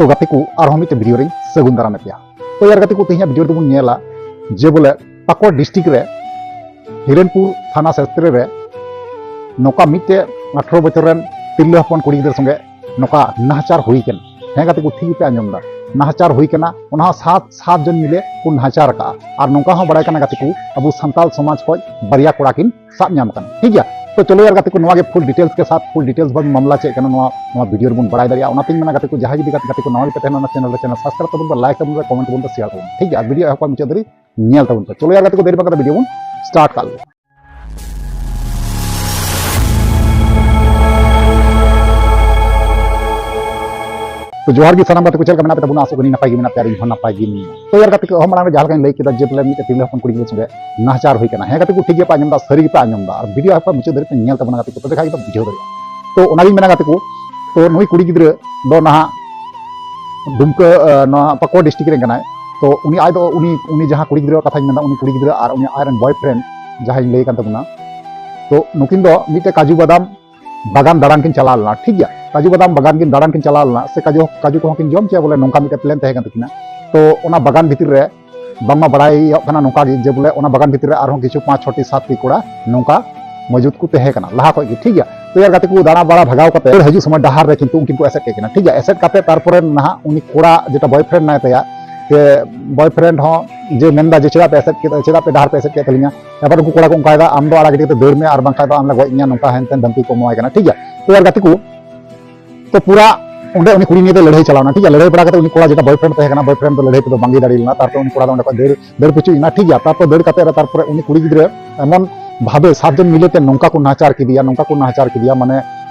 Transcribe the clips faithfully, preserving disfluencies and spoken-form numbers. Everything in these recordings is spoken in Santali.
ᱛᱚ ᱜᱟᱛᱮ ᱠᱚ, ᱟᱨᱦᱚᱸ ᱢᱤᱫᱴᱮᱱ ᱵᱷᱤᱰᱤᱭᱳ ᱨᱤᱧ ᱥᱟᱹᱜᱩᱱ ᱫᱟᱨᱟᱢᱮᱫ ᱯᱮᱭᱟ᱾ ᱛᱚ ᱭᱟᱨ ᱜᱟᱛᱮ ᱠᱚ, ᱛᱮᱦᱮᱧᱟᱜ ᱵᱷᱤᱰᱤᱭᱳ ᱨᱮᱫᱚ ᱵᱚᱱ ᱧᱮᱞᱟ ᱡᱮ ᱵᱚᱞᱮ ᱯᱟᱠᱩᱲ ᱰᱤᱥᱴᱨᱤᱠᱴ ᱨᱮ ᱦᱤᱨᱚᱱᱯᱩᱨ ᱛᱷᱟᱱᱟ ᱥᱮᱛᱨᱮ ᱨᱮ ᱱᱚᱝᱠᱟ ᱢᱤᱫᱴᱮᱡ ᱟᱴᱷᱨᱚ ᱵᱚᱪᱷᱚᱨ ᱨᱮᱱ ᱛᱤᱨᱞᱟᱹ ᱦᱚᱯᱚᱱ ᱠᱩᱲᱤ ᱜᱤᱫᱽᱨᱟᱹ ᱥᱚᱸᱜᱮ ᱱᱚᱝᱠᱟ ᱱᱟᱦᱟᱪᱟᱨ ᱦᱩᱭ ᱠᱟᱱᱟ᱾ ᱦᱮᱸ ᱜᱟᱛᱮ ᱠᱚ, ᱴᱷᱤᱠ ᱜᱮᱯᱮ ᱟᱸᱡᱚᱢ ᱮᱫᱟ, ᱱᱟᱦᱟᱪᱟᱨ ᱦᱩᱭ ᱠᱟᱱᱟ᱾ ᱚᱱᱟ ᱦᱚᱸ ᱥᱟᱛ, ᱥᱟᱛ ᱡᱚᱱ ᱢᱤᱞᱮ ᱠᱚ ᱱᱟᱦᱟᱪᱟᱨ ᱟᱠᱟᱫᱼᱟ᱾ ᱟᱨ ᱱᱚᱝᱠᱟ ᱦᱚᱸ ᱵᱟᱲᱟᱭ ᱠᱟᱱᱟ ᱜᱟᱛᱮ ᱠᱚ, ᱟᱵᱚ ᱥᱟᱱᱛᱟᱞ ᱥᱚᱢᱟᱡᱽ ᱠᱷᱚᱱ ᱵᱟᱨᱭᱟ ᱠᱚᱲᱟ ᱠᱤᱱ ᱥᱟᱵ ᱧᱟᱢ ᱠᱟᱱᱟ, ᱴᱷᱤᱠ ᱜᱮᱭᱟ᱾ ᱛᱚ ᱪᱚᱞᱚ ᱭᱟᱨ ᱜᱟᱛᱮ ᱠᱚ, ᱱᱚᱣᱟ ᱜᱮ ᱯᱷᱩᱞ ᱰᱤᱴᱮᱞᱥ ᱠᱮ ᱥᱟᱛᱷ, ᱯᱷᱩᱞ ᱰᱤᱴᱮᱞᱥ ᱵᱷᱟᱵᱮ ᱢᱟᱢᱞᱟ ᱪᱮᱫ ᱠᱟᱱᱟ, ᱱᱚᱣᱟ, ᱱᱚᱣᱟ ᱵᱷᱤᱰᱤᱭᱳ ᱨᱮᱵᱚᱱ ᱵᱟᱲᱟᱭ ᱫᱟᱲᱮᱭᱟᱜᱼᱟ᱾ ᱚᱱᱟᱛᱤᱧ ᱢᱮᱱᱟ ᱜᱟᱛᱮ ᱠᱚ, ᱡᱟᱦᱟᱸᱭ ᱡᱩᱫᱤ ᱜᱟᱛᱮ, ᱜᱟᱛᱮ ᱠᱚ ᱱᱟᱣᱟ ᱜᱮᱯᱮ ᱛᱟᱦᱮᱱᱟ ᱚᱱᱟ ᱪᱮᱱᱮᱞ ᱨᱮ, ᱪᱮᱱᱮᱞ ᱥᱟᱵᱥᱠᱨᱟᱭᱤᱵ ᱛᱟᱵᱚᱱ ᱯᱮ, ᱞᱟᱭᱤᱠ ᱛᱟᱵᱚᱱ ᱯᱮ, ᱠᱚᱢᱮᱱᱴ ᱛᱟᱵᱚᱱ ᱯᱮ, ᱥᱮᱭᱟᱨ ᱛᱟᱵᱚᱱ ᱯᱮ, ᱴᱷᱤᱠ ᱜᱮᱭᱟ᱾ ᱟᱨ ᱵᱷᱤᱰᱤᱭᱳ ᱮᱦᱚᱵ ᱠᱷᱚᱱ ᱢᱩᱪᱟᱹᱫ ᱫᱷᱟᱹᱵᱤᱡ ᱧᱮᱞ ᱛᱟᱵᱚᱱ ᱯᱮ᱾ ᱪᱚᱞᱚ ᱭᱟᱨ ᱜᱟᱛᱮ ᱠᱚ, ᱫᱮᱨᱤ ᱵᱟᱝ ᱠᱟᱛᱮ ᱵᱷᱤᱰᱤᱭᱳ ᱵᱚᱱ ᱥᱴᱟᱨᱴ ᱠᱟᱜ ᱞᱮᱜᱮ᱾ ᱛᱚ ᱡᱚᱦᱟᱨ ᱜᱮ ᱥᱟᱱᱟᱢ ᱜᱟᱛᱮ ᱠᱚ, ᱪᱮᱫ ᱞᱮᱠᱟ ᱢᱮᱱᱟᱜ ᱯᱮ ᱛᱟᱵᱚᱱᱟ? ᱟᱥᱚᱜ ᱠᱟᱹᱱᱟᱹᱧ ᱱᱟᱯᱟᱭ ᱜᱮ ᱢᱮᱱᱟᱜ ᱯᱮᱭᱟ ᱟᱨ ᱤᱧ ᱦᱚᱸ ᱱᱟᱯᱟᱭ ᱜᱮ ᱢᱤᱱᱟᱹᱧᱟ᱾ ᱛᱚ ᱭᱟᱨ ᱜᱟᱛᱮ ᱠᱚ, ᱮᱦᱚᱵ ᱢᱟᱲᱟᱝ ᱨᱮ ᱡᱟᱦᱟᱸ ᱞᱮᱠᱟᱧ ᱞᱟᱹᱭ ᱠᱮᱫᱟ ᱡᱮ ᱵᱚᱞᱮ ᱢᱤᱫᱴᱮᱡ ᱛᱤᱨᱞᱟᱹ ᱦᱚᱯᱚᱱ ᱠᱩᱲᱤ ᱜᱤᱫᱽᱨᱟᱹ ᱥᱚᱸᱜᱮ ᱱᱟᱦᱟᱪᱟᱨ ᱦᱩᱭ ᱠᱟᱱᱟ᱾ ᱦᱮᱸ ᱜᱟᱛᱮ ᱠᱚ, ᱴᱷᱤᱠ ᱜᱮᱯᱮ ᱟᱸᱡᱚᱢ ᱮᱫᱟ, ᱥᱟᱹᱨᱤ ᱜᱮᱯᱮ ᱟᱸᱡᱚᱢ ᱮᱫᱟ᱾ ᱟᱨ ᱵᱷᱤᱰᱤᱭᱳ ᱦᱟᱯᱮ ᱢᱩᱪᱟᱹᱫ ᱫᱷᱟᱹᱨᱤᱡ ᱯᱮ ᱧᱮᱞ ᱛᱟᱵᱚᱱᱟ ᱜᱟᱛᱮ ᱠᱚ, ᱛᱚᱵᱮ ᱠᱷᱟᱡ ᱜᱮᱯᱮ ᱵᱩᱡᱷᱟᱹᱣ ᱫᱟᱲᱮᱭᱟᱜᱼᱟ᱾ ᱛᱚ ᱚᱱᱟᱜᱤᱧ ᱢᱮᱱᱟ ᱜᱟᱛᱮ ᱠᱚ, ᱛᱚ ᱱᱩᱭ ᱠᱩᱲᱤ ᱜᱤᱫᱽᱨᱟᱹ ᱫᱚ ᱱᱟᱦᱟᱜ ᱰᱩᱢᱠᱟᱹ, ᱟᱸ, ᱱᱚᱣᱟ ᱯᱟᱠᱩᱲ ᱰᱤᱥᱴᱨᱤᱠᱴ ᱨᱮᱱ ᱠᱟᱱᱟᱭ᱾ ᱛᱚ ᱩᱱᱤ ᱟᱡ ᱫᱚ, ᱩᱱᱤ, ᱩᱱᱤ ᱡᱟᱦᱟᱸ ᱠᱩᱲᱤ ᱜᱤᱫᱽᱨᱟᱹ ᱠᱟᱛᱷᱟᱧ ᱢᱮᱱᱫᱟ, ᱩᱱᱤ ᱠᱩᱲᱤ ᱜᱤᱫᱽᱨᱟᱹ ᱟᱨ ᱩᱱᱤ ᱟᱡᱨᱮᱱ ᱵᱚᱭᱯᱷᱨᱮᱱᱰ ᱡᱟᱦᱟᱸᱧ ᱞᱟᱹᱭ ᱠᱟᱱ ᱛᱟᱵᱚᱱᱟ, ᱛᱚ ᱱᱩᱠᱤᱱ ᱫᱚ ᱢᱤᱫᱴᱮᱡ ᱠᱟᱡᱩ ᱵᱟᱫᱟᱢ ᱵᱟᱜᱟᱱ ᱫᱟᱬᱟᱱ ᱠᱤᱱ ᱪᱟᱞᱟᱣ ᱞᱮᱱᱟ, ᱴᱷᱤᱠ ᱜᱮᱭᱟ᱾ ᱠᱟᱡᱩ ᱵᱟᱫᱟᱢ ᱵᱟᱜᱟᱱ ᱠᱤᱱ ᱫᱟᱬᱟᱱ ᱠᱤᱱ ᱪᱟᱞᱟᱣ ᱞᱮᱱᱟ, ᱥᱮ ᱠᱟᱡᱩ, ᱠᱟᱡᱩ ᱠᱚᱦᱚᱸ ᱠᱤᱱ ᱡᱚᱢ ᱠᱮᱭᱟ, ᱵᱚᱞᱮ ᱱᱚᱝᱠᱟ ᱢᱤᱫᱴᱮᱡ ᱯᱞᱮᱱ ᱛᱟᱦᱮᱸ ᱠᱟᱱ ᱛᱟᱹᱠᱤᱱᱟ᱾ ᱛᱚ ᱚᱱᱟ ᱵᱟᱜᱟᱱ ᱵᱷᱤᱛᱤᱨ ᱨᱮ ᱵᱟᱝᱢᱟ ᱵᱟᱲᱟᱭᱚᱜ ᱠᱟᱱᱟ ᱱᱚᱝᱠᱟ ᱜᱮ ᱡᱮ ᱵᱚᱞᱮ ᱚᱱᱟ ᱵᱟᱜᱟᱱ ᱵᱷᱤᱛᱤᱨ ᱨᱮ ᱟᱨᱦᱚᱸ ᱠᱤᱪᱷᱩ ᱯᱟᱸᱪ ᱪᱷᱚᱴᱤ ᱥᱟᱛᱴᱤ ᱠᱚᱲᱟ ᱱᱚᱝᱠᱟ ᱢᱚᱡᱩᱫ ᱠᱚ ᱛᱟᱦᱮᱸ ᱠᱟᱱᱟ ᱞᱟᱦᱟ ᱠᱷᱚᱡ ᱜᱮ, ᱴᱷᱤᱠ ᱜᱮᱭᱟ᱾ ᱛᱚ ᱭᱟᱨ ᱜᱟᱛᱮ ᱠᱚ, ᱫᱟᱬᱟ ᱵᱟᱲᱟ ᱵᱷᱟᱜᱟᱣ ᱠᱟᱛᱮ ᱨᱩᱣᱟᱹᱲ ᱦᱤᱡᱩᱜ ᱥᱚᱢᱚᱭ ᱰᱟᱦᱟᱨ ᱨᱮ ᱠᱤᱱᱛᱩ ᱩᱱᱠᱤᱱ ᱠᱚ ᱮᱥᱮᱫ ᱠᱮᱫ ᱠᱤᱱᱟ, ᱴᱷᱤᱠ ᱜᱮᱭᱟ᱾ ᱮᱥᱮᱫ ᱠᱟᱛᱮ ᱛᱟᱨᱯᱚᱨᱮ ᱱᱟᱦᱟᱜ ᱩᱱᱤ ᱠᱚᱲᱟ ᱡᱮᱴᱟ ᱵᱚᱭᱯᱷᱨᱮᱱᱰ ᱢᱮᱱᱟᱭ ᱛᱟᱭᱟ, ᱥᱮ ᱵᱚᱭᱯᱷᱨᱮᱱᱰ ᱦᱚᱸ ᱡᱮ ᱢᱮᱱᱫᱟ ᱡᱮ ᱪᱮᱫᱟᱜ ᱯᱮ ᱮᱥᱮᱫ ᱠᱮᱫ, ᱪᱮᱫᱟᱜ ᱯᱮ ᱰᱟᱦᱟᱨ ᱯᱮ ᱮᱥᱮᱫ ᱠᱮᱫ ᱛᱟᱹᱞᱤᱧᱟ? ᱮᱵᱟᱨ ᱩᱱᱠᱩ ᱠᱚᱲᱟ ᱠᱚ ᱚᱱᱠᱟᱭᱮᱫᱟ, ᱟᱢ ᱫᱚ ᱟᱲᱟᱜ ᱜᱤᱰᱤ ᱠᱟᱛᱮ ᱫᱟᱹᱲ ᱢᱮ, ᱟᱨ ᱵᱟᱝᱠᱷᱟᱱ ᱫᱚ ᱟᱢ ᱞᱮ ᱜᱚᱡ ᱢᱮᱭᱟ, ᱱᱚᱝᱠᱟ ᱦᱮᱱᱛᱮᱱ ᱫᱷᱟᱢᱠᱤ ᱠᱚ ᱮᱢᱟᱣᱟᱭ ᱠᱟᱱᱟ, ᱴᱷᱤᱠ ᱜᱮᱭᱟ᱾ ᱛᱚ ᱭᱟᱨ ᱜᱟᱛᱮ ᱠᱚ, ᱛᱚ ᱯᱩᱨᱟ ᱚᱸᱰᱮ ᱩᱱᱤ ᱠᱩᱲᱤ ᱱᱤᱭᱮᱛᱮ ᱞᱟᱹᱲᱦᱟᱹᱭ ᱪᱟᱞᱟᱣᱱᱟ, ᱴᱷᱤᱠ ᱜᱮᱭᱟ᱾ ᱞᱟᱹᱲᱦᱟᱹᱭ ᱵᱟᱲᱟ ᱠᱟᱛᱮ ᱩᱱᱤ ᱠᱚᱲᱟ ᱡᱮᱴᱟ ᱵᱚᱭᱯᱷᱨᱮᱱᱰ ᱛᱟᱦᱮᱸ ᱠᱟᱱᱟ, ᱵᱚᱭᱯᱷᱨᱮᱱᱰ ᱫᱚ ᱞᱟᱹᱲᱦᱟᱹᱭ ᱛᱮᱫᱚ ᱵᱟᱝᱜᱮ ᱫᱟᱲᱮ ᱞᱮᱱᱟ᱾ ᱛᱟᱨᱯᱚᱨ ᱩᱱᱤ ᱠᱚᱲᱟ ᱫᱚ ᱚᱸᱰᱮ ᱠᱷᱚᱱ ᱫᱟᱹᱲ, ᱫᱟᱹᱲ ᱯᱩᱪᱩᱡ ᱮᱱᱟ, ᱴᱷᱤᱠ ᱜᱮᱭᱟ᱾ ᱛᱟᱨᱯᱚᱨ ᱫᱟᱹᱲ ᱠᱟᱛᱮ ᱨᱮ ᱛᱟᱨᱯᱚᱨᱮ ᱩᱱᱤ ᱠᱩᱲᱤ ᱜᱤᱫᱽᱨᱟᱹ ᱮᱢᱚᱱ ᱵᱷᱟᱵᱮ ᱥᱟᱛ ᱡᱚᱱ ᱢᱤᱞᱮ ᱛᱮ ᱱᱚᱝᱠᱟ ᱠᱚ ᱱᱟᱦᱟᱪᱟᱨ ᱠᱮᱫᱮᱭᱟ, ᱱᱚᱝᱠᱟ ᱠᱚ ᱱᱟᱦᱟᱪᱟᱨ ᱠᱮᱫᱮᱭᱟ, ᱢᱟᱱᱮ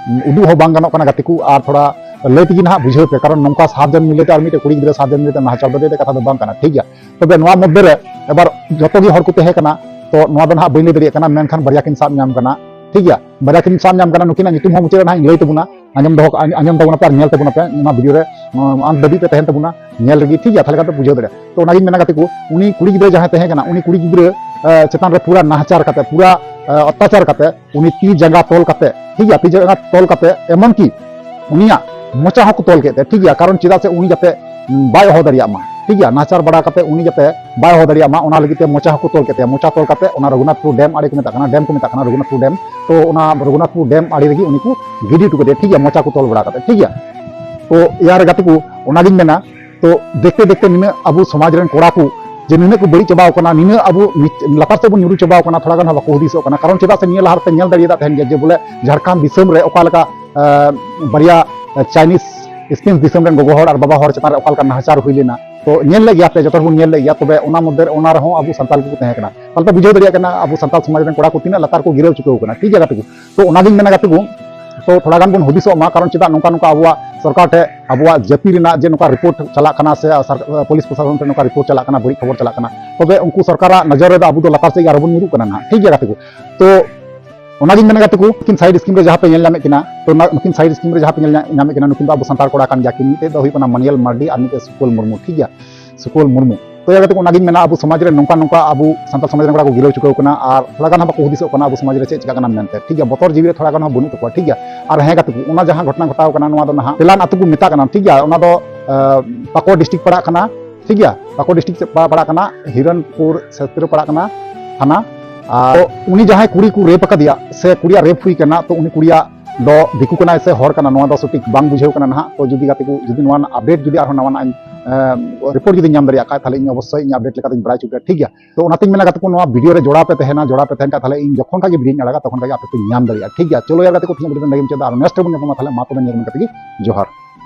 ᱩᱫᱩᱜ ᱦᱚᱸ ᱵᱟᱝ ᱜᱟᱱᱚᱜ ᱠᱟᱱᱟ ᱜᱟᱛᱮ ᱠᱚ᱾ ᱟᱨ ᱛᱷᱚᱲᱟ ᱞᱟᱹᱭ ᱛᱮᱜᱮ ᱱᱟᱦᱟᱜ ᱵᱩᱡᱷᱟᱹᱣ ᱯᱮ, ᱠᱟᱨᱚᱱ ᱱᱚᱝᱠᱟ ᱥᱟᱛ ᱡᱚᱱ ᱢᱤᱞᱮ ᱛᱮ ᱟᱨ ᱢᱤᱫᱴᱮᱡ ᱠᱩᱲᱤ ᱜᱤᱫᱽᱨᱟᱹ ᱥᱟᱛ ᱡᱚᱱ ᱢᱤᱞᱮ ᱛᱮ ᱱᱟᱦᱟᱪᱟᱨ ᱫᱚ ᱟᱹᱰᱤ ᱟᱹᱰᱤ ᱠᱟᱛᱷᱟ ᱫᱚ ᱵᱟᱝ ᱠᱟᱱᱟ, ᱴᱷᱤᱠ ᱜᱮᱭᱟ᱾ ᱛᱚᱵᱮ ᱱᱚᱣᱟ ᱢᱚᱫᱽᱫᱷᱮ ᱨᱮ ᱮᱵᱟᱨ ᱡᱚᱛᱚ ᱜᱮ ᱦᱚᱲ ᱠᱚ ᱛᱟᱦᱮᱸ ᱠᱟᱱᱟ, ᱛᱚ ᱱᱚᱣᱟ ᱫᱚ ᱱᱟᱦᱟᱜ ᱵᱟᱹᱧ ᱞᱟᱹᱭ ᱫᱟᱲᱮᱭᱟᱜ ᱠᱟᱱᱟ, ᱢᱮᱱᱠᱷᱟᱱ ᱵᱟᱨᱭᱟ ᱠᱤᱱ ᱥᱟᱵ ᱧᱟᱢ ᱠᱟᱱᱟ, ᱴᱷᱤᱠ ᱜᱮᱭᱟ᱾ ᱵᱟᱨᱭᱟ ᱠᱤᱱ ᱥᱟᱵ ᱧᱟᱢ ᱠᱟᱱᱟ, ᱱᱩᱠᱤᱱᱟᱜ ᱧᱩᱛᱩᱢ ᱦᱚᱸ ᱢᱩᱪᱟᱹᱫ ᱨᱮ ᱱᱟᱦᱟᱜ ᱤᱧ ᱞᱟᱹᱭ ᱛᱟᱵᱚᱱᱟ, ᱟᱸᱡᱚᱢ ᱫᱚᱦᱚ ᱠᱟᱜ, ᱟᱸᱡᱚᱢ ᱛᱟᱵᱚᱱᱟ ᱯᱮ ᱟᱨ ᱧᱮᱞ ᱛᱟᱵᱚᱱᱟ ᱯᱮ, ᱚᱱᱟ ᱵᱷᱤᱰᱤᱭᱳ ᱨᱮ, ᱟᱸ, ᱟᱱᱛ ᱫᱷᱟᱹᱵᱤᱡ ᱯᱮ ᱛᱟᱦᱮᱱ ᱛᱟᱵᱚᱱᱟ, ᱧᱮᱞ ᱨᱮᱜᱮ, ᱴᱷᱤᱠ ᱜᱮᱭᱟ᱾ ᱛᱟᱦᱚᱞᱮ ᱠᱷᱟᱱ ᱯᱮ ᱵᱩᱡᱷᱟᱹᱣ ᱫᱟᱲᱮᱭᱟᱜᱼᱟ᱾ ᱛᱚ ᱚᱱᱟᱜᱤᱧ ᱢᱮᱱᱟ ᱜᱟᱛᱮ ᱠᱚ, ᱩᱱᱤ ᱠᱩᱲᱤ ᱜᱤᱫᱽᱨᱟᱹ ᱡᱟᱦᱟᱸᱭ ᱛᱟᱦᱮᱸ ᱠᱟᱱᱟ, ᱩᱱᱤ ᱠᱩᱲᱤ ᱜᱤᱫᱽᱨᱟᱹ, ᱟᱸ, ᱪᱮᱛᱟᱱ ᱨᱮ ᱯᱩᱨᱟ ᱱᱟᱦᱟᱪᱟᱨ ᱠᱟᱛᱮ, ᱯᱩᱨᱟ, ᱟᱸ, ᱚᱛᱛᱟᱪᱟᱨ ᱠᱟᱛᱮ, ᱩᱱᱤ ᱛᱤ ᱡᱟᱸᱜᱟ ᱛᱚᱞ ᱠᱟᱛᱮ, ᱴᱷᱤᱠ ᱜᱮᱭᱟ, ᱛᱤ ᱡᱟᱸᱜᱟ ᱛᱚᱞ ᱠᱟᱛᱮ, ᱮᱢᱚᱱ ᱠᱤ ᱩᱱᱤᱭᱟᱜ ᱢᱚᱪᱟ ᱦᱚᱸᱠᱚ ᱛᱚᱞ ᱠᱮᱫ ᱛᱟᱭᱟ, ᱴᱷᱤᱠ ᱜᱮᱭᱟ᱾ ᱠᱟᱨᱚᱱ ᱪᱮᱫᱟᱜ ᱥᱮ ᱩᱱᱤ ᱡᱟᱛᱮ ᱵᱟᱭ ᱦᱚᱦᱚ ᱫᱟᱲᱮᱭᱟᱜ ᱢᱟ, ᱴᱷᱤᱠ ᱜᱮᱭᱟ, ᱱᱟᱦᱟᱪᱟᱨ ᱵᱟᱲᱟ ᱠᱟᱛᱮ ᱩᱱᱤ ᱡᱟᱛᱮ ᱵᱟᱭ ᱦᱚᱦᱚ ᱫᱟᱲᱮᱭᱟᱜ ᱢᱟ, ᱚᱱᱟ ᱞᱟᱹᱜᱤᱫ ᱛᱮ ᱢᱚᱪᱟ ᱦᱚᱸᱠᱚ ᱛᱚᱞ ᱠᱮᱫ ᱛᱟᱭᱟ᱾ ᱢᱚᱪᱟ ᱛᱚᱞ ᱠᱟᱛᱮ ᱚᱱᱟ ᱨᱚᱜᱷᱩᱱᱟᱛᱷᱯᱩᱨ ᱰᱮᱢ ᱟᱲᱮ ᱠᱚ ᱢᱮᱛᱟᱜ ᱠᱟᱱᱟ, ᱰᱮᱢ ᱠᱚ ᱢᱮᱛᱟᱜ ᱠᱟᱱᱟ ᱨᱚᱜᱷᱩᱱᱟᱛᱷᱯᱩᱨ ᱰᱮᱢ, ᱛᱚ ᱚᱱᱟ ᱨᱚᱜᱷᱩᱱᱟᱛᱷᱯᱩᱨ ᱰᱮᱢ ᱟᱲᱮ ᱨᱮᱜᱮ ᱩᱱᱤ ᱠᱚ ᱜᱤᱰᱤ ᱦᱚᱴᱚ ᱠᱟᱫᱮᱭᱟ, ᱴᱷᱤᱠ ᱜᱮᱭᱟ, ᱢᱚᱪᱟ ᱠᱚ ᱛᱚᱞ ᱵᱟᱲᱟ ᱠᱟᱛᱮ, ᱴᱷᱤᱠ ᱜᱮᱭᱟ᱾ ᱛᱚ ᱭᱟᱨ ᱜᱟᱛᱮ ᱠᱚ, ᱚᱱᱟᱜᱤᱧ ᱢᱮᱱᱟ, ᱛᱚ ᱫᱮᱠᱷᱛᱮ ᱫᱮᱠᱷᱛᱮ ᱱᱤᱱᱟᱹᱜ ᱟᱵᱚ ᱥᱚᱢᱟᱡᱽ ᱨᱮᱱ ᱠᱚᱲᱟ ᱠᱚ ᱡᱮ ᱱᱤᱱᱟᱹᱜ ᱠᱚ ᱵᱟᱹᱲᱤᱡ ᱪᱟᱵᱟᱣ ᱠᱟᱱᱟ, ᱱᱤᱱᱟᱹᱜ ᱟᱵᱚ ᱱᱤᱪ-, ᱞᱟᱛᱟᱨ ᱥᱮᱫ ᱵᱚᱱ ᱧᱩᱨᱩ ᱪᱟᱵᱟᱣ ᱠᱟᱱᱟ, ᱛᱷᱚᱲᱟ ᱜᱟᱱ ᱦᱚᱸ ᱵᱟᱠᱚ ᱦᱩᱫᱤᱥᱚᱜ ᱠᱟᱱᱟ᱾ ᱠᱟᱨᱚᱱ ᱪᱮᱫᱟᱜ ᱥᱮ ᱱᱤᱭᱟᱹ ᱞᱟᱦᱟ ᱨᱮᱯᱮ ᱧᱮᱞ ᱫᱟᱲᱮᱭᱟᱫᱟ ᱛᱟᱦᱮᱱ ᱜᱮᱭᱟ ᱡᱮ ᱵᱚᱞᱮ ᱡᱷᱟᱲᱠᱷᱚᱸᱰ ᱫᱤᱥᱚᱢ ᱨᱮ ᱚᱠᱟ ᱞᱮᱠᱟ, ᱟᱸ, ᱵᱟᱨᱭᱟ, ᱟᱸ, ᱪᱟᱭᱱᱤᱡᱽ ᱥᱯᱤᱱ ᱫᱤᱥᱚᱢ ᱨᱮᱱ ᱜᱚᱜᱚ ᱦᱚᱲ ᱟᱨ ᱵᱟᱵᱟ ᱦᱚᱲ ᱪᱮᱛᱟᱱ ᱨᱮ ᱚᱠᱟ ᱞᱮᱠᱟ ᱱᱟᱦᱟᱪᱟᱨ ᱦᱩᱭ ᱞᱮᱱᱟ, ᱛᱚ ᱧᱮᱞ ᱞᱮᱫ ᱜᱮᱭᱟ ᱯᱮ, ᱡᱚᱛᱚ ᱦᱚᱲ ᱵᱚᱱ ᱧᱮᱞ ᱞᱮᱫ ᱜᱮᱭᱟ᱾ ᱛᱚᱵᱮ ᱚᱱᱟ ᱢᱚᱫᱽᱫᱷᱮ ᱨᱮ ᱚᱱᱟ ᱨᱮᱦᱚᱸ ᱟᱵᱚ ᱥᱟᱱᱛᱟᱲ ᱜᱮᱠᱚ ᱛᱟᱦᱮᱸ ᱠᱟᱱᱟ᱾ ᱛᱟᱦᱞᱮ ᱯᱮ ᱵᱩᱡᱷᱟᱹᱣ ᱫᱟᱲᱮᱭᱟᱜ ᱠᱟᱱᱟ ᱟᱵᱚ ᱥᱟᱱᱛᱟᱲ ᱥᱚᱢᱟᱡᱽ ᱨᱮᱱ ᱠᱚᱲᱟ ᱠᱚ ᱛᱤᱱᱟᱹᱜ ᱞᱟᱛᱟᱨ ᱠᱚ ᱜᱤᱨᱟᱹᱣ ᱪᱩᱠᱟᱹᱣ ᱠᱟᱱᱟ, ᱴᱷᱤᱠ ᱜᱮᱭᱟ ᱜᱟᱛᱮ ᱠᱚ᱾ ᱛᱚ ᱚᱱᱟᱜᱤᱧ ᱢᱮᱱᱟ ᱜᱟᱛᱮ ᱠᱚ, ᱛᱚ ᱛᱷᱚᱲᱟ ᱜᱟᱱ ᱵᱚᱱ ᱦᱩᱫᱤᱥᱚᱜ ᱢᱟ, ᱠᱟᱨᱚᱱ ᱪᱮᱫᱟᱜ ᱱᱚᱝᱠᱟ ᱱᱚᱝᱠᱟ ᱟᱵᱚᱣᱟᱜ ᱥᱚᱨᱠᱟᱨ ᱴᱷᱮᱱ ᱟᱵᱚᱣᱟᱜ ᱡᱟᱹᱛᱤ ᱨᱮᱱᱟᱜ ᱡᱮ ᱱᱚᱝᱠᱟ ᱨᱤᱯᱳᱨᱴ ᱪᱟᱞᱟᱜ ᱠᱟᱱᱟ ᱥᱮ ᱥᱚᱨ-, ᱯᱩᱞᱤᱥ ᱯᱨᱚᱥᱟᱥᱚᱱ ᱴᱷᱮᱱ ᱱᱚᱝᱠᱟ ᱨᱤᱯᱳᱨᱴ ᱪᱟᱞᱟᱜ ᱠᱟᱱᱟ, ᱵᱟᱹᱲᱤᱡ ᱠᱷᱚᱵᱚᱨ ᱪᱟᱞᱟᱜ ᱠᱟᱱᱟ, ᱛᱚᱵᱮ ᱩᱱᱠᱩ ᱥᱚᱨᱠᱟᱨᱟᱜ ᱱᱚᱡᱚᱨ ᱨᱮᱫᱚ ᱟᱵᱚ ᱫᱚ ᱞᱟᱛᱟᱨ ᱥᱮᱫ ᱜᱮ ᱟᱨᱦᱚᱸ ᱵᱚᱱ ᱧᱩᱨᱩᱜ ᱠᱟᱱᱟ ᱱᱟᱦᱟᱜ, ᱴᱷᱤᱠ ᱜᱮᱭᱟ ᱜᱟᱛᱮ ᱠᱚ᱾ ᱛᱚ ᱚᱱᱟᱜᱤᱧ ᱢᱮᱱᱟ ᱜᱟᱛᱮ ᱠᱚ, ᱱᱩᱠᱤᱱ ᱥᱟᱭᱤᱰ ᱥᱠᱤᱢ ᱨᱮ ᱡᱟᱦᱟᱸ ᱯᱮ ᱧᱮᱞ ᱧᱟᱢᱮᱫ ᱠᱤᱱᱟ, ᱛᱚ ᱱᱟ-, ᱱᱩᱠᱤᱱ ᱥᱟᱭᱤᱰ ᱥᱠᱤᱢ ᱨᱮ ᱡᱟᱦᱟᱸ ᱯᱮ ᱧᱮᱞ ᱧᱟ-, ᱧᱟᱢᱮᱫ ᱠᱤᱱᱟ, ᱱᱩᱠᱤᱱ ᱫᱚ ᱟᱵᱚ ᱥᱟᱱᱛᱟᱲ ᱠᱚᱲᱟ ᱠᱟᱱ ᱜᱮᱭᱟ ᱠᱤᱱ᱾ ᱢᱤᱫᱴᱮᱡ ᱫᱚ ᱦᱩᱭᱩᱜ ᱠᱟᱱᱟ ᱢᱟᱱᱤᱭᱟᱞ ᱢᱟᱨᱰᱤ ᱟᱨ ᱢᱤᱫᱴᱮᱡ ᱥᱩᱠᱚᱞ ᱢᱩᱨᱢᱩ, ᱴᱷᱤᱠ ᱜᱮᱭᱟ, ᱥᱩᱠᱚᱞ ᱢᱩᱨᱢᱩ᱾ ᱛᱚ ᱭᱟᱨ ᱜᱟᱛᱮ ᱠᱚ, ᱚᱱᱟᱜᱤᱧ ᱢᱮᱱᱟ, ᱟᱵᱚ ᱥᱚᱢᱟᱡᱽ ᱨᱮ ᱱᱚᱝᱠᱟ ᱱᱚᱝᱠᱟ ᱟᱵᱚ ᱥᱟᱱᱛᱟᱲ ᱥᱚᱢᱟᱡᱽ ᱨᱮᱱ ᱠᱚᱲᱟ ᱠᱚ ᱜᱤᱨᱟᱹᱣ ᱪᱩᱠᱟᱹᱣ ᱠᱟᱱᱟ ᱟᱨ ᱛᱷᱚᱲᱟ ᱜᱟᱱ ᱦᱚᱸ ᱵᱟᱠᱚ ᱦᱩᱫᱤᱥᱚᱜ ᱠᱟᱱᱟ ᱟᱵᱚ ᱥᱚᱢᱟᱡᱽ ᱨᱮ ᱪᱮᱫ ᱪᱤᱠᱟᱜ ᱠᱟᱱᱟ ᱢᱮᱱᱛᱮ, ᱴᱷᱤᱠ ᱜᱮᱭᱟ, ᱵᱚᱛᱚᱨ ᱡᱤᱣᱤ ᱨᱮ ᱛᱷᱚᱲᱟ ᱜᱟᱱ ᱦᱚᱸ ᱵᱟᱹᱱᱩᱜ ᱛᱟᱠᱚᱣᱟ, ᱴᱷᱤᱠ ᱜᱮᱭᱟ᱾ ᱟᱨ ᱦᱮᱸ ᱜᱟᱛᱮ ᱠᱚ, ᱚᱱᱟ ᱡᱟᱦᱟᱸ ᱜᱷᱚᱴᱚᱱᱟ ᱜᱷᱚᱴᱟᱣ ᱠᱟᱱᱟ, ᱱᱚᱣᱟ ᱫᱚ ᱱᱟᱦᱟᱜ ᱯᱮᱞᱟᱱ ᱟᱹᱛᱩ ᱠᱚ ᱢᱮᱛᱟᱜ ᱠᱟᱱᱟ, ᱴᱷᱤᱠ ᱜᱮᱭᱟ, ᱚᱱᱟ ᱫᱚ, ᱟᱸ, ᱯᱟᱠᱩᱲ ᱰᱤᱥᱴᱨᱤᱠᱴ ᱯᱟᱲᱟᱜ ᱠᱟᱱᱟ, ᱴᱷᱤᱠ ᱜᱮᱭᱟ, ᱯᱟᱠᱩᱲ ᱰᱤᱥᱴᱨᱤᱠᱴ ᱯᱟ-, ᱯᱟᱲᱟᱜ ᱠᱟᱱᱟ, ᱦᱤᱨᱚᱱᱯᱩᱨ ᱥᱮᱛᱨᱚ ᱯᱟᱲᱟᱜ ᱠᱟᱱᱟ ᱛᱷᱟᱱᱟ᱾ ᱟᱨ ᱩᱱᱤ ᱡᱟᱦᱟᱸᱭ ᱠᱩᱲᱤ ᱠᱚ ᱨᱮᱯ ᱟᱠᱟᱫᱮᱭᱟ ᱥᱮ ᱠᱩᱲᱤᱭᱟᱜ ᱨᱮᱯ ᱦᱩᱭ ᱠᱟᱱᱟ, ᱛᱚ ᱩᱱᱤ ᱠᱩᱲᱤᱭᱟᱜ ᱫᱚ ᱫᱤᱠᱩ ᱠᱟᱱᱟᱭ ᱥᱮ ᱦᱚᱲ ᱠᱟᱱᱟ, ᱱᱚᱣᱟ ᱫᱚ ᱥᱚᱴᱷᱤᱠ ᱵᱟᱝ ᱵᱩᱡᱷᱟᱹᱣ ᱠᱟᱱᱟ ᱱᱟᱦᱟᱜ᱾ ᱛᱚ ᱡᱩᱫᱤ ᱜᱟᱛᱮ ᱠᱚ, ᱡᱩᱫᱤ ᱱᱚᱣᱟ ᱨᱮᱱᱟᱜ ᱟᱯᱰᱮᱴ ᱡᱩᱫᱤ ᱟᱨᱦᱚᱸ ᱱᱟᱣᱟᱱᱟᱜ ᱤᱧ, ᱮᱸ, ᱨᱤᱯᱳᱨᱴ ᱡᱩᱫᱤᱧ ᱧᱟᱢ ᱫᱟᱲᱮᱭᱟᱜ ᱠᱷᱟᱡ, ᱛᱟᱦᱞᱮ ᱤᱧ ᱚᱵᱚᱥᱥᱳᱭ ᱤᱧ ᱟᱯᱰᱮᱴ ᱞᱮᱠᱟᱛᱤᱧ ᱵᱟᱲᱟᱭ ᱦᱚᱪᱚ ᱯᱮᱭᱟ, ᱴᱷᱤᱠ ᱜᱮᱭᱟ᱾ ᱛᱚ ᱚᱱᱟᱛᱤᱧ ᱢᱮᱱᱟ ᱜᱟᱛᱮ ᱠᱚ, ᱱᱚᱣᱟ ᱵᱷᱤᱰᱤᱭᱳ ᱨᱮ ᱡᱚᱲᱟᱣ ᱯᱮ ᱛᱟᱦᱮᱱᱟ, ᱡᱚᱲᱟᱣ ᱯᱮ ᱛᱟᱦᱮᱱ ᱠᱷᱟᱡ, ᱛᱟᱦᱞᱮ ᱤᱧ ᱡᱚᱠᱷᱚᱱ ᱠᱷᱟᱡ ᱜᱮ ᱵᱷᱤᱰᱤᱭᱳᱧ ᱟᱲᱟᱜᱟ, ᱛᱚᱠᱷᱚᱱ ᱠᱷᱟᱡ ᱜᱮ ᱟᱯᱮ ᱯᱮ ᱧᱟᱢ ᱫᱟᱲᱮᱭᱟᱜᱼᱟ, ᱴᱷᱤᱠ ᱜᱮᱭᱟ᱾ ᱪᱚᱞᱚ ᱭᱟᱨ ᱜᱟᱛᱮ ᱠᱚ, ᱛᱮᱦᱮᱧ ᱵᱷᱤᱰᱤᱭᱳ ᱫᱚ ᱱᱚᱰᱮ ᱜᱮ ᱢᱩᱪᱟᱹᱫ ᱫᱟ, ᱟᱨ ᱱᱮᱠᱥᱴ ᱨᱮᱵᱚᱱ ᱧᱟᱯᱟᱢᱟ, ᱛᱟᱦᱞᱮ ᱢᱟ ᱛᱚᱵᱮ ᱱᱤᱭᱟᱹ ᱠᱟᱛᱮ ᱜᱮ ᱡᱚᱦᱟᱨ᱾